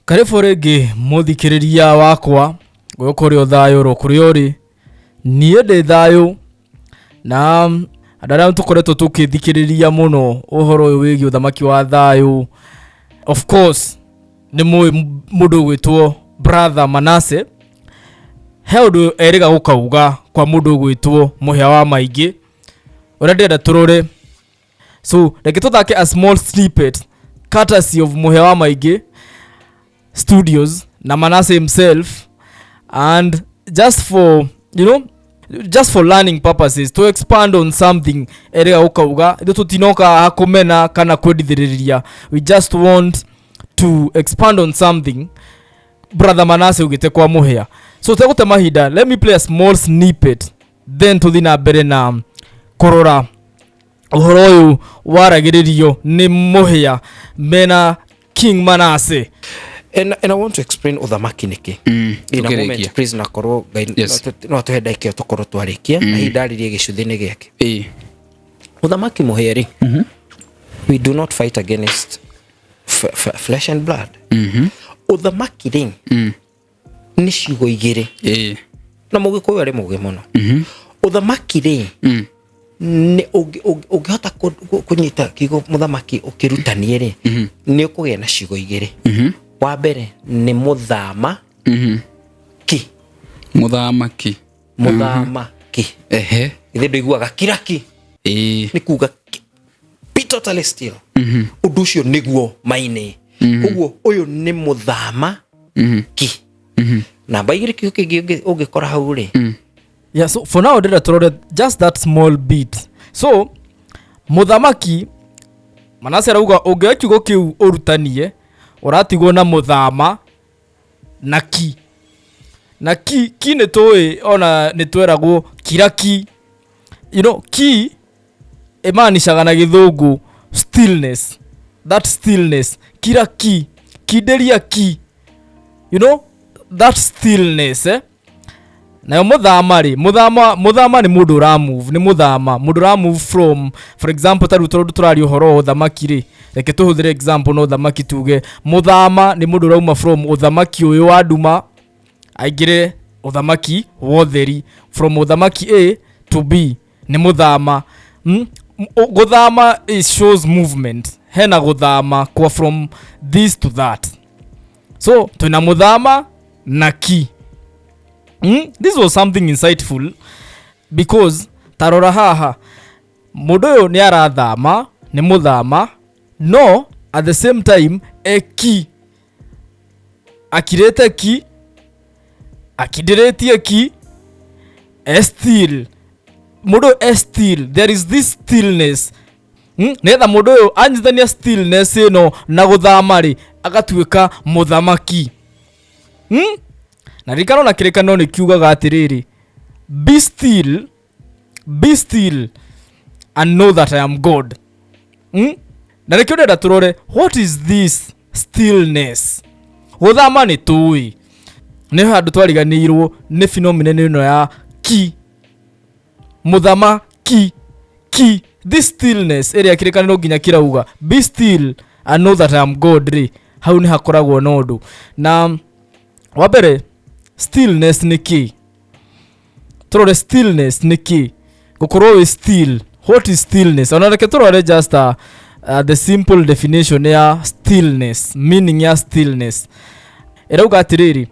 Karibu rĩngĩ mũthikĩrĩria wakwa, gũkũ ũrĩ o thayũ oro kũrĩa ũrĩ, niĩ ndĩ thayũ. Na andũ arĩa tũkoretwo tũkĩthikĩrĩria mũno ũhoro ũyũ wĩgiĩ ũthamaki wa thayũ, of course nĩ mũĩ mũndũ ũgwĩtwo Brother Manasseh. He ũndũ erĩga gũkauga kwa mũndũ ũgwĩtwo Mũhĩa wa Maingĩ, ũrĩa ndĩrenda tũrore. So reke tũthake a small snippet courtesy of Mũhĩa wa Maingĩ Studios na Manasseh himself, and just for you know just for learning purposes, to expand on something erĩga gũkauga. Ithuĩ tũtinoka haha kũmena kana kwendithĩrĩria, we just want to expand on something Brother Manasseh ugĩte kwa Mũhĩa. So tegũte mahinda, let me play a small snippet, then tũthiĩ na mbere na kũrora ũhoro ũyũ waragĩrĩrio nĩ Mũhĩa mena King Manasseh. And I want to explain ũthamaki nĩkĩ in a Tũkĩrĩkia. moment, please. Na korwo Ngai no atũhe ndagĩka ĩyo tũkorwo twarĩkia na hihi ndarĩrie gĩcuthĩ-inĩ gĩake. Ũthamaki, Mũhĩa rĩ, we do not fight against flesh and blood. Ũthamaki rĩ, nĩ ciugo igĩrĩ. Na Mũgĩkũyũ arĩ mũgĩ mũno. Ũthamaki rĩ, nĩ ũngĩhota kũnyita kiugo mũthamaki ũkĩrutanie rĩ, nĩ ũkũgĩa na ciugo igĩrĩ. Wa mbere nĩ mũthama ki. Mũthamaki. Mũthamaki. Ithe ndũiguaga kiraki? Nĩ kuga be totally still. Ũndũ ũcio nĩguo maine. Koguo ũyũ nĩ mũthama ki. Namba igĩrĩ, kiugo kĩngĩ ũngĩkora hau rĩ. Yeah, so for now ndĩrenda tũrore just that small bit. So mũthamaki, Manase arauga ũngĩoya kiugo kĩu ũrutanie, ũratigwo na mũthama na ki. Na ki, ki nĩ tũĩ, ona nĩ tweragwo kira ki. Ki ĩmaanishaga na Gĩthũngũ stillness, that stillness. Kira ki, kindĩria ki, that stillness, eh? Nayo mũthama rĩ, mũthama nĩ mũndũ ũramove, nĩ mũthama, mũndũ ũramove from, for example, ta rĩu tondũ tũraria ũhoro wa ũthamaki rĩ, reke tũhũthĩre example na ũthamaki. Tuge mũthama nĩ mũndũ ũrauma from ũthamaki ũyũ wa nduma aingĩre ũthamaki wa ũtheri, from ũthamaki A to B, nĩ mũthama. Gũthama is shows movement, hena gũthama kwa from this to that. So twĩna mũthama na ki. This was something insightful because tarora haha, mũndũ ũyũ nĩ arathama, nĩ mũthama, no at the same time eki akirĩte ki, akindĩrĩtie ki, e still. Mũndũ ũyũ e still, there is this stillness. Nĩgetha mũndũ ũyũ anyitithania stillness ĩno na gũthama rĩ, agatuĩka mũthamaki. Na ririkana ona Kĩrĩkanĩro nĩ kiugaga atĩrĩrĩ, "Be still, be still and know that I am God." Na nĩkĩo ndĩrenda tũrore what is this stillness. Gũthama nĩ tũĩ, nĩ handũ twariganĩirwo nĩ phenomenon ĩno ya ki, mũthama ki, ki, this stillness ĩrĩa Kĩrĩkanĩro nginya kĩrauga, "Be still and know that I am God" rĩ, hau nĩ hakoragwo na ũndũ. Na wa mbere, stillness nĩ kĩ? Tũrore stillness nĩ kĩ, gũkorwo wĩ still. What is stillness? Ona reke tũrore just the simple definition ya stillness. Meaning ya stillness ĩrauga atĩrĩrĩ,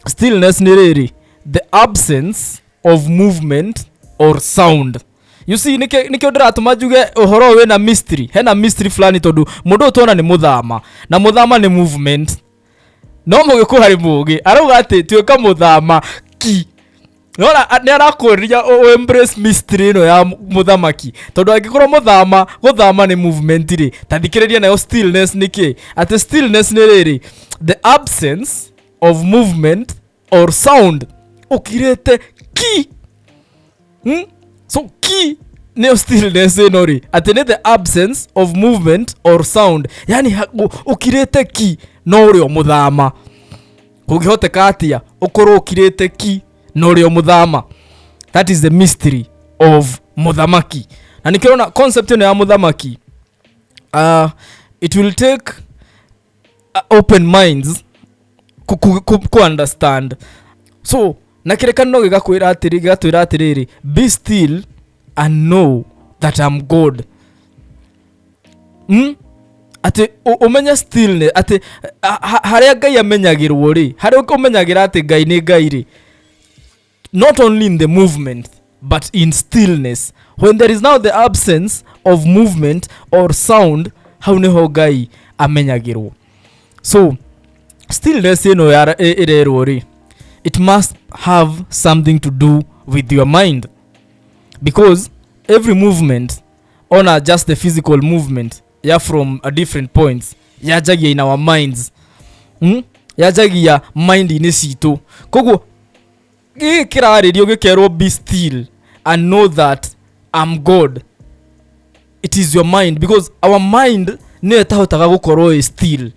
stillness nĩ rĩrĩ, the absence of movement or sound. You see, nĩkĩo ndĩratũma njuge ũhoro ũyũ wĩna mystery, hena mystery fulani, tondũ mũndũ ũyũ tuona nĩ mũthama, na mũthama nĩ movement, no Mũgĩkũyũ harĩ mũgĩ arauga atĩ tuĩka mũthama ki. Nona nĩ arakũria ũ embrace mystery ĩno ya mũthamaki, tondũ angĩkorwo mũthama, gũthama nĩ movement rĩ, ta thikĩrĩria nayo stillness nĩ kĩ? Atĩ stillness nĩ rĩrĩ, the absence of movement or sound, ũkirĩte ki. So ki nĩyo stillness ĩno rĩ, atĩ nĩ the absence of movement or sound, yani ũkirĩte ki no ũrĩ o mũthama. Kũngĩhoteka atĩa ũkorwo ũkirĩte ki no ũrĩ o mũthama? That is the mystery of mũthamaki. Na nĩkĩo ũrona concept ĩno ya mũthamaki, it will take Open minds ku understand. So na kĩrĩkanĩro gĩgakwĩra atĩrĩ, gĩgatwĩra atĩrĩrĩ, "Be still and know that I'm God." Atĩ ũmenye stillness, atĩ harĩa Ngai amenyagĩrwo rĩ, harĩa ũmenyagĩra atĩ Ngai nĩ Ngai rĩ, not only in the movement but in stillness. When there is now the absence of movement or sound, hau nĩho Ngai amenyagĩrwo. So stillness ĩno ĩrerwo rĩ, it must have something to do with your mind, because every movement, ona just the physical movement ya from a different points, yanjagia in our minds. Yanjagia mind-inĩ citũ. Koguo gĩkĩ kĩrarĩrio gĩkerwo, "Be still and know that I'm God," it is your mind, because our mind nĩyo ĩtahotaga gũkorwo ĩ still.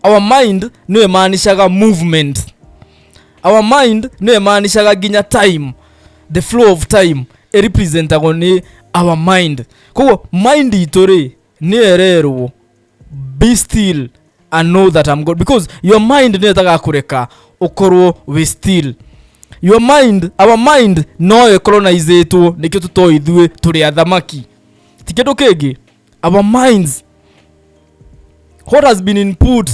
Our mind nĩyo ĩmaanishaga movement. Our mind nĩyo ĩmaanishaga nginya time. The flow of time ĩrepresentagwo nĩ our mind. Koguo mind itũ rĩ, nĩyo ĩrerwo, "Be still and know that I'm God," because your mind nĩyo ĩtagakũreka ũkorwo wĩ still. Your mind, our mind no ĩcolonizĩtwo. Nĩkĩo tũtoĩ ithuĩ tũrĩ athamaki, ti kĩndũ kĩngĩ. Our minds, what has been input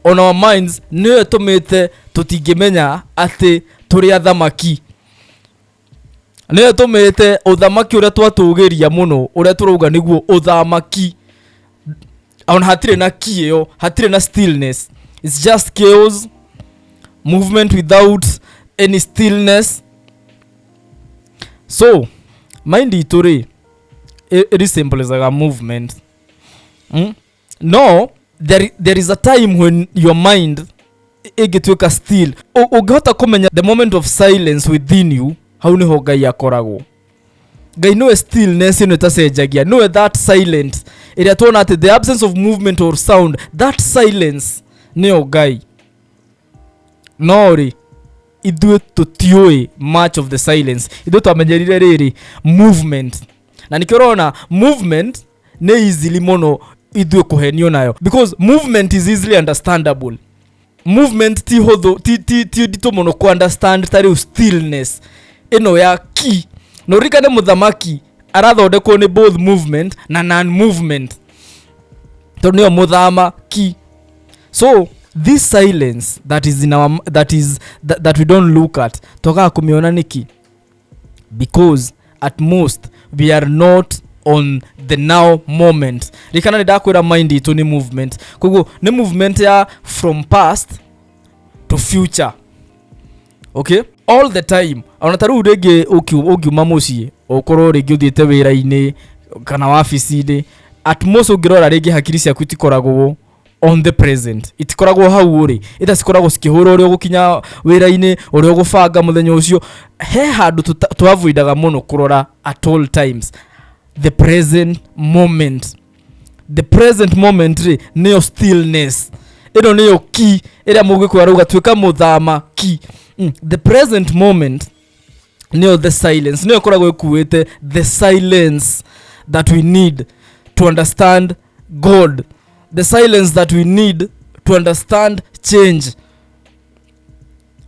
on our minds, nĩyo ĩtũmĩte tũtingĩmenya atĩ tũrĩ athamaki. Nĩyo ĩtũmĩte ũthamaki ũrĩa twatũgĩria mũno, ũrĩa tũrauga nĩguo ũthamaki, ona hatirĩ na key ĩyo, hatirĩ na stillness. It's just chaos, movement without any stillness. So mind itũ rĩ, ĩresemblesga movement. No there is a time when your mind ĩngĩtuĩka still. Ũngĩhota kũmenya the moment of silence within you, hau nĩho Ngai akoragwo. Ngai nĩwe stillness ĩno ĩtacenjagia, nĩwe that silent ĩrĩa tuona atĩ the absence of movement or sound, that silence nĩyo Ngai. No rĩ, ithuĩ tũtiũĩ much of the silence. Ithuĩ twamenyerire rĩrĩ movement, na nĩkĩo ũrona movement nĩ easily mũno ithuĩ kũhenio nayo, because movement is easily understandable. Movement ti hũthũ, ti nditũ mũno ku understand ta rĩu stillness ĩno ya key. Na ũririkane mũthamaki arathondekwo nĩ both movement na non movement, tondũ nĩyo mũthamaki. So this silence that is in our that is that, that we don't look at, twagaga kũmĩona nĩkĩ? Because at most we are not on the now moment. Rikana nĩ ndakwĩra mind itũ nĩ movement. Koguo nĩ movement ya from past to future, okay, all the time. Ona ta rĩu rĩngĩ ũngiuma mũciĩ, ũkorwo rĩngĩ ũthiĩte wĩra-inĩ kana wabici-inĩ, at most ũngĩrora rĩngĩ hakiri ciaku itikoragwo on the present, itikoragwo hau ũrĩ, ita cikoragwo cikĩhũra ũrĩa ũgũkinya wĩra-inĩ, ũrĩa ũgũbanga mũthenya ũcio. He handũ tũavoidaga mũno kũrora at all times the present moment. The present moment rĩ, nĩyo stillness ĩno, nĩyo key ĩrĩa mũgĩkũyũ arauga tuĩka mũthamaki. The present moment nĩyo the silence, nĩyo ĩkoragwo ĩkuĩte the silence that we need to understand God, the silence that we need to understand change,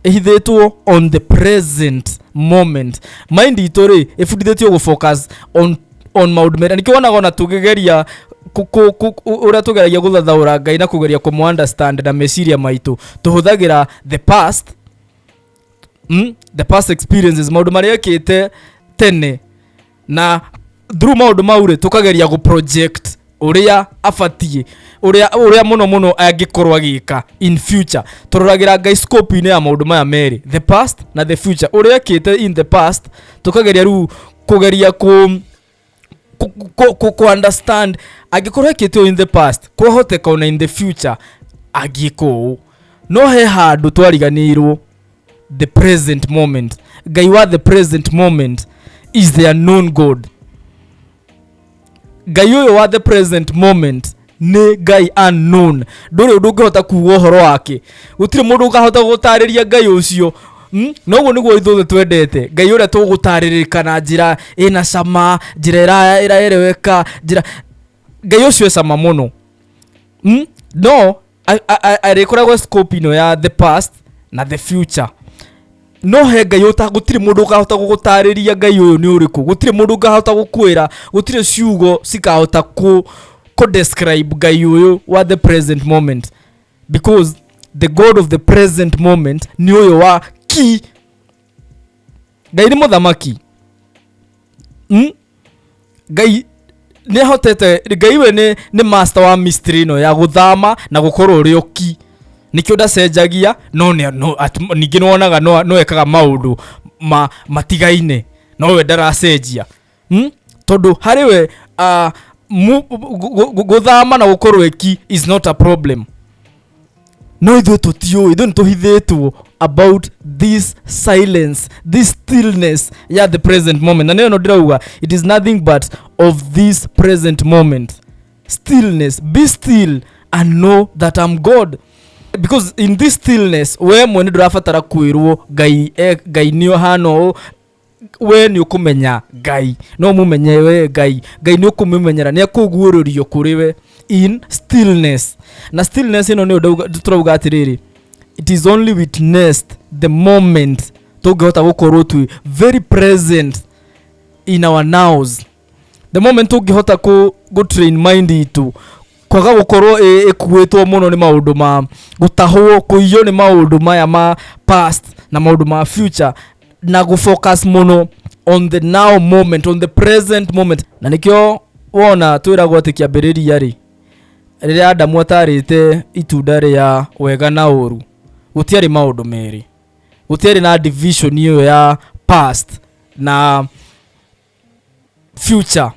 ĩhithĩtwo on the present moment. Mind itũ rĩ, ĩbundithĩtio gũ focus on maũndũ merĩ. Nĩkĩo wonaga ona tũkĩgeria ũrĩa tũgeragia gũthathaũra Ngai na kũgeria kũmũ understand na meciria maitũ, tũhũthagĩra the past, the past experiences, maũndũ marĩa ekĩte tene, na through maũndũ mau rĩ, tũkageria gũ project ũrĩa abatiĩ, ũrĩa mũno mũno angĩkorwo agĩka in future. Tũroragĩra Ngai scope-inĩ ya maũndũ maya merĩ, the past na the future, ũrĩa ekĩte in the past. Tũkageria rĩu kũgeria kũ understand angĩkorwo ekĩte ũũ in the past, kwahoteka ona in the future angĩka ũũ. No he handũ twariganĩirwo the present moment. Ngai wa the present moment is the unknown God. Ngai ũyũ wa the present moment nĩ Ngai unknown. Ndũrĩ ũndũ ũngĩhota kuga ũhoro wake. Gũtirĩ mũndũ ũkahota gũtarĩria Ngai ũcio. Noguo nĩguo ithuothe twendete Ngai ũrĩa tũgũtarĩrĩka na njĩra ĩna cama, njĩra ĩraereweka, njĩra Ngai ũcio e cama mũno. No arĩkoragwo scope ĩno ya the past na the future. No he Ngai ũta gũtirĩ mũndũ ũkahota gũgũtarĩria Ngai ũyũ nĩ ũrĩkũ, gũtirĩ mũndũ ũkahota gũkwĩra, gũtirĩ ciugo cikahota kũ describe Ngai ũyũ wa the present moment, because the God of the present moment nĩ ũyũ wa ki. Ngai nĩ mũthamaki. Ngai nĩ ahotete, Ngai we nĩ master wa mystery ĩno ya gũthama na gũkorwo ũrĩ oki, nĩkĩo ndacenjagia. No no ningĩ nĩwonaga no ekaga maũndũ matigaine, no we ndaracenjia. Tondũ harĩ we gũthama na gũkorwo eki is not a problem. No ithuĩ tũtiũĩ, ithuĩ nĩ tũhithĩtwo about this silence, this stillness ya the present moment. Na nĩyo no ndĩrauga it is nothing but of this present moment stillness. Be still and know that I'm God, because in this stillness we mwene ndũrabatara kwĩrwo Ngai, Ngai nĩ ũhana ũũ. We nĩ ũkũmenya Ngai, no mũmenye we Ngai. Ngai nĩ ũkũmũmenyera, nĩ akũguũrĩrio kũrĩ we in stillness. Na stillness ĩno nĩyo tũrauga atĩrĩrĩ, it is only witnessed the moment tũngĩhota gũkorwo twĩ very present in our nows, the moment tũngĩhota kũ train mind itũ kwaga gũkorwo ĩkuĩtwo mũno nĩ maũndũ ma gũtahwo, kũiywo nĩ maũndũ maya ma past na maũndũ ma future, na gũfocus mũno on the now moment, on the present moment. Na nĩkĩo wona twĩragwo atĩ kĩambĩrĩria rĩ, rĩrĩa Adamu atarĩte itunda rĩa wega na ũru, gũtiarĩ maũndũ merĩ, gũtiarĩ na division ĩyo ya past na future,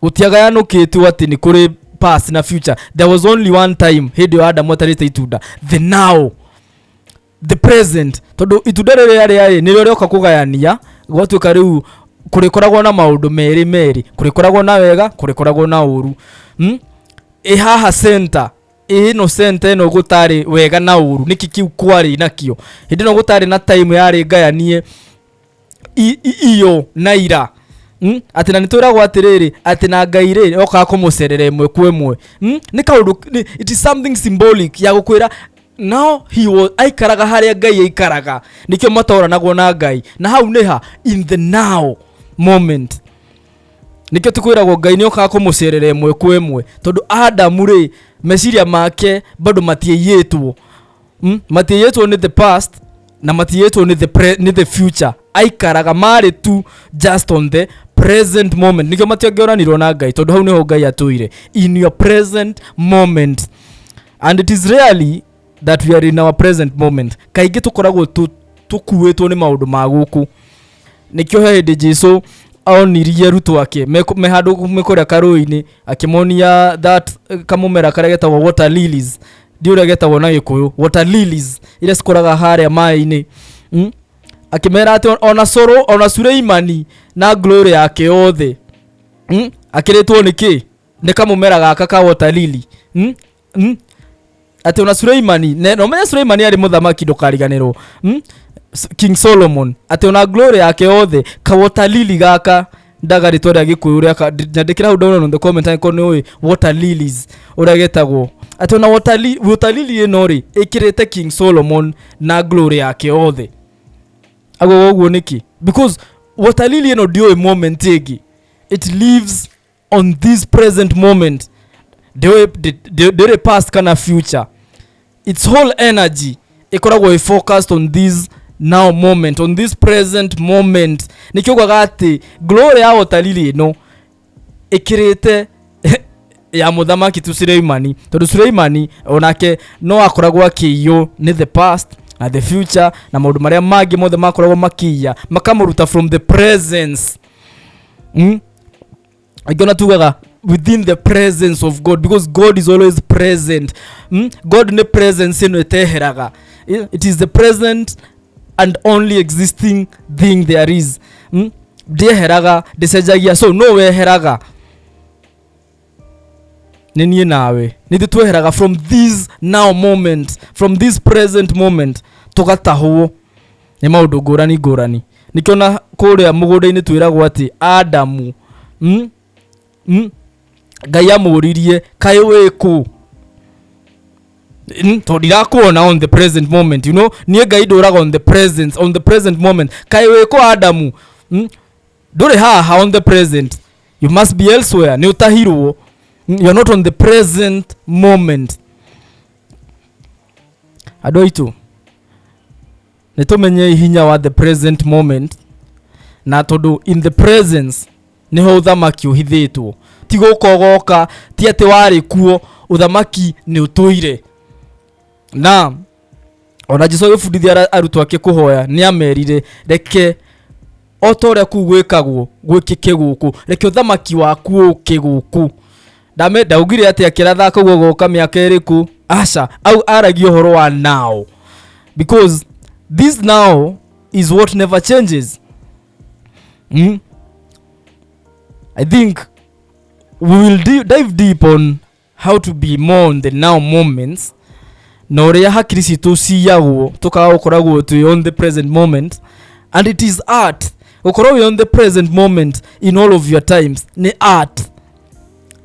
gũtiagayanũkĩtwo atĩ nĩ kũrĩ past na future. There was only one time hĩndĩ ĩyo Adamu atarĩte itunda, the now, the present, tondũ itunda rĩrĩa rĩarĩ nĩrĩo rĩoka kũgayania, gwatuĩka rĩu kũrĩkoragwo na maũndũ merĩ merĩ, kũrĩkoragwo na wega, kũrĩkoragwo na ũru. Ĩ haha center ĩno, center ĩno gũtarĩ wega na ũru, nĩkĩ kĩu kwarĩ nakĩo hĩndĩ ĩno gũtarĩ na time yarĩ ngayanie iyo na ira? Atĩ na nĩtwĩragwo atĩrĩrĩ, atĩ na Ngai rĩ okaga kũmũcerera ĩmwe kwa ĩmwe. Nĩ kaũndũ it is something symbolic ya gũkwĩra now he was aikaraga harĩa Ngai aikaraga, nĩkĩo matoranagwo na Ngai, na hau nĩ ha in the now moment. Nĩkĩo tũkwĩragwo Ngai nĩ okaga kũmũcerera ĩmwe kwa ĩmwe, tondũ Adamu rĩ, meciria make bado matiaiyĩtwo. Matiaiyĩtwo nĩ the past na matiaiyĩtwo nĩ the future, aikaraga marĩ tu just on the present moment. Nĩkĩo matiangĩoranirwo na Ngai, tondũ hau nĩho Ngai atũire, in your present moment. And it is rarely that we are in our present moment. Kaingĩ tũkoragwo tũkuĩtwo nĩ maũndũ ma gũkũ. Nĩkĩo he hĩndĩ Jesu onirie arutwo ake me handũ me kũrĩa karũĩ-inĩ, akĩmonia that kamũmera karĩa getagwo water lilies, ndi ũrĩa getagwo na Gĩkũyũ, water lilies iria cikũraga harĩa maĩ-inĩ. Akĩmera atĩ ona Soro, ona Suleimani na glory yake yothe, Akĩrĩtwo nĩ kĩ? Nĩ kamũmera gaka ka water lily. Atĩ ona Suleimani na ũmenye Suleimani arĩ mũthamaki, ndũkariganĩrwo. King Solomon, atĩ ona glory yake yothe, ka water lily gaka, ndaga rĩtwa rĩa Gĩkũyũ ũrĩa nyandĩkĩra hau down on the comment angĩkorwo nĩ ũĩ water lilies ũrĩa getagwo, atĩ ona water lily ĩno rĩ, ĩkĩrĩte King Solomon na glory yake yothe. Ago ũguo nĩkĩ? Because water lily ĩno ndĩũĩ moment ĩngĩ, it lives on this present moment. Ndĩũĩ past kana future. Its whole energy ĩkoragwo ĩ focused on this now moment, on this present moment. Nĩkĩo ugaga atĩ glory ya water lily ĩno ĩkĩrĩte ya mũthamaki tu Suleimani, tondũ Suleimani onake no akoragwo akĩiywo nĩ the past na the future na maũndũ marĩa mangĩ mothe makoragwo makĩiya, makamũruta from the presence. Aingĩ ona tugaga within the presence of God, because God is always present. God nĩ presence ĩno ĩteheraga. It is the present and only existing thing there is. Ndĩeheraga, ndĩcenjagia. So no weheraga nĩ niĩ nawe, nĩ ithuĩ tweheraga from this now moment, from this present moment, tũgatahwo nĩ maũndũ ngũrani ngũrani. Nĩkĩo na kũrĩa mũgũnda-inĩ twĩragwo atĩ Adamu, Ngai amũririe, kaĩ wĩ kũ? Tondũ ndirakuona on the present moment, you know, niĩ Ngai ndũraga on the present, on the present moment. Kaĩ wĩkũ Adamu? Ndũrĩ haha on the present, you must be elsewhere, nĩ ũtahirwo. You are not on the present moment. Andũ aitũ, nĩ tũmenye hinya wa the present moment, na tondũ in the presence nĩho ũthamaki ũhithĩtwo. Ti gũka ũgoka, ti atĩ warĩ kuo, ũthamaki nĩ ũtũire. Na ona Jesu agĩbundithia arutwo ake kũhoya, nĩ amerire, reke o ta ũrĩa kũu gwĩkagwo gwĩkĩke gũkũ, reke ũthamaki waku ũke gũkũ. Ndame ndaugire atĩ akĩratha koguo goka mĩaka ĩrĩkũ? Aca, au aragia ũhoro wa now, because this now is what never changes. I think we will dive deep on how to be more on the now moments, na ũrĩa hakiri citũ ciyagwo tũkaga gũkoragwo twĩ on the present moment. And it is art gũkorwo wĩ on the present moment in all of your times, nĩ art.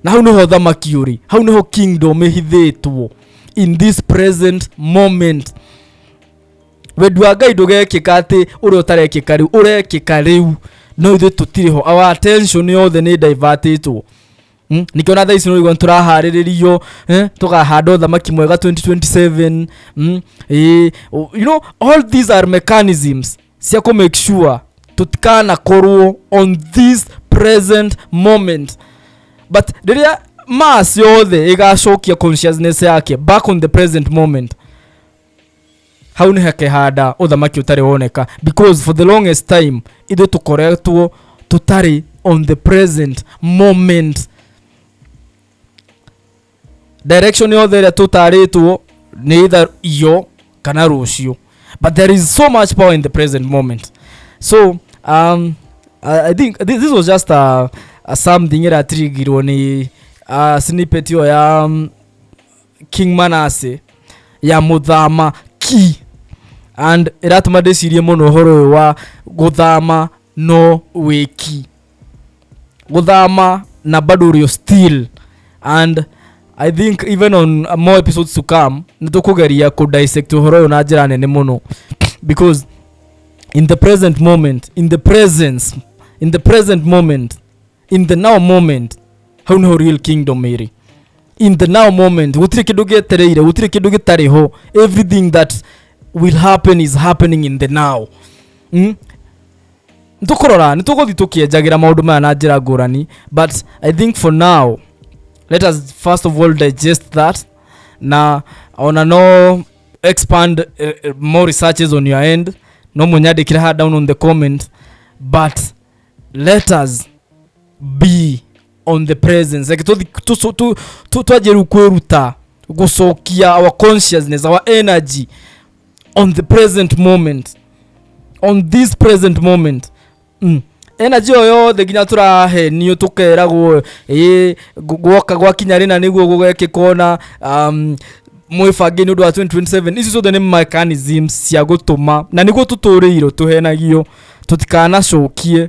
Na hau nĩho thamaki ũrĩ, hau nĩho kingdom ĩhithĩtwo, in this present moment. Wendi wa Ngai ndũgekĩka atĩ ũrĩa ũtarekĩka rĩu, ũrekĩka rĩu, no ithuĩ tũtirĩ ho. Our attention yothe nĩ divertĩtwo. Nĩkĩo na thaa ici nĩũraigua nĩtũraharĩrĩrio, tũkahanda ũthamaki mwega 2027. You know, all these are mechanisms cia kũ make sure tũtikanakorwo on this present moment. But rĩrĩa mass yothe ĩgacokia consciousness yake back on the present moment, hau nĩ hakehanda ũthamaki ũtarĩ woneka, because for the longest time ithuĩ tũkoretwo tũtarĩ on the present moment. Direction yothe ĩrĩa tũtarĩtwo nĩ either iyo kana rũciũ, but there is so much power in the present moment. So I think this was just a something ĩratrigirwo nĩ snippet ĩyo ya King Manase ya mũthamaki, and ĩratũma ndĩcirie mũno ũhoro ũyũ wa gũthama no wĩki, gũthama na bado ũrĩ still. And I think even on more episodes to come, nĩ tũkũgeria kũ dissect ũhoro ũyũ na njĩra nene mũno, because in the present moment, in the presence, in the present moment, in the now moment, hau nĩho real kingdom ĩrĩ. In the now moment gũtirĩ kĩndũ gĩetereire, gũtirĩ kĩndũ gĩtarĩ ho. Everything that will happen is happening in the now. Nĩtũkũrora, nĩtũgũthiĩ tũkĩenjagĩra maũndũ maya na njĩra ngũrani, but I think for now let us first of all digest that, na ona no expand more researches on your end, no mũnyandĩkĩre haha down on the comment. But let us be on the presence. Like twanjie rĩu kwĩruta gũcokia our consciousness, our energy on the present moment, on this present moment. Energy ĩyo yothe nginya tũrahenio, tũkeragwo ĩ gwoka gwakinya rĩna nĩguo gũgekĩka, ona mwĩbange nĩ ũndũ wa 2027. Ici ciothe nĩ mechanisms cia gũtũma na nĩguo tũtũrĩirwo tũhenagio tũtikanacokie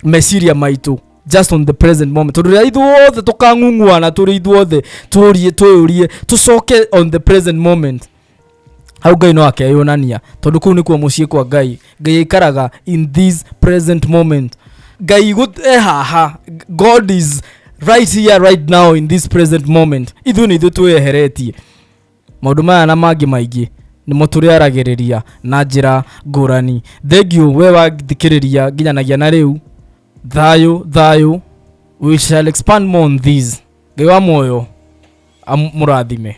meciria maitũ just on the present moment, tondũ rĩrĩa ithuothe tũkang'ung'uana tũrĩ ithuothe tũrie twĩyũrie tũcoke on the present moment, hau Ngai no akeyonania, tondũ kũu nĩkuo mũciĩ kwa Ngai. Ngai aikaraga in this present moment. Ngai e haha. God is right here, right now, in this present moment. Ithuĩ nĩ ithuĩ twĩyeheretie. Maũndũ maya na mangĩ maingĩ nĩmo tũrĩaragĩrĩria na njĩra ngũrani. Thengiũ we wathikĩrĩria nginyanagia na rĩu. Thayũ thayũ. We shall expand more on this. Ngai wa muoyo amũrathime.